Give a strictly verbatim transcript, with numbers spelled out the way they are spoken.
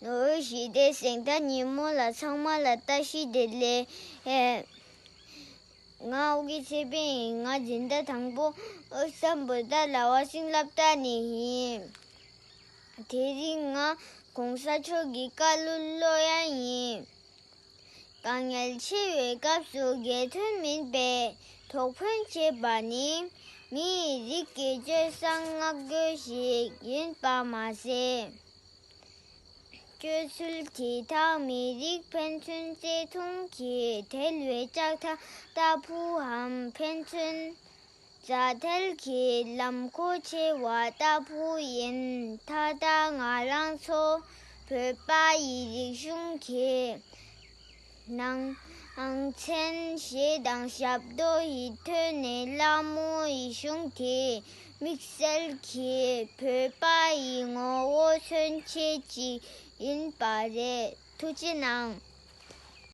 ནོར་བུ་ཞི་བདེ་གཟེངས་རྟགས་ཉིན་མོ་ལ་ཚང་མ་ལ་བཀྲ་ཤིས་བདེ་ལེགས། ང་ཨོ་རྒྱན་ཚེ་དཔལ་ཡིན། ང་སྦྱིན་བདག་དང་པོ་ཨོ་སམ་བྷོ་ཊ་ལ་བ་སིང་སློབ་གྲྭ་ནས་ཡིན། དེ་རིང་ང་གོང་ས་མཆོག་གི་བཀའ་སློབ་ཀློག་ཡ་ཡིན། དཀའ་ངལ་ཆེ་བའི་སྐབས་སུ་སྒེར་དོན་མིན་པའི་དོགས་ཕན་བྱེད་པ་ནི་མིའི་རིགས་ཀྱི་སྤྱོད་བཟང་བསྔགས་དགོས་ཤིག་ཡིན་པ་མ་ཟད། སྤྱོད་ཚུལ་དེ་དག་མི་རིགས་ཕན་ཚུན་བརྩེ་མཐུན་གྱིས་བྲལ་བའི་ལྕགས་ཐག་ལྟ་བུའམ་ཕན་ཚུན་མཛའ་བྲལ་གྱི་ལམ་སྒོ་ཕྱེ་བ་ལྟ་བུ་ཡིན། ད་ལྟ་ང་རང་ཚོ་བོད་པ་ཡི་རིག་གཞུང་གི་ནང་ཨང་ཚན་བཞི་དང་ཞབས་ཏོག་ཡི་ཐོག་ནས་ལྷ་མོ་ཡི་གཞུང་དེ་དམིགས་བསལ་གྱིས་བོད་པ་ཡི་ངོ་བོ་མཚོན་བྱེད་ཅིག་ཡིན་པ་རེད། ཐུགས་རྗེ་གནང་།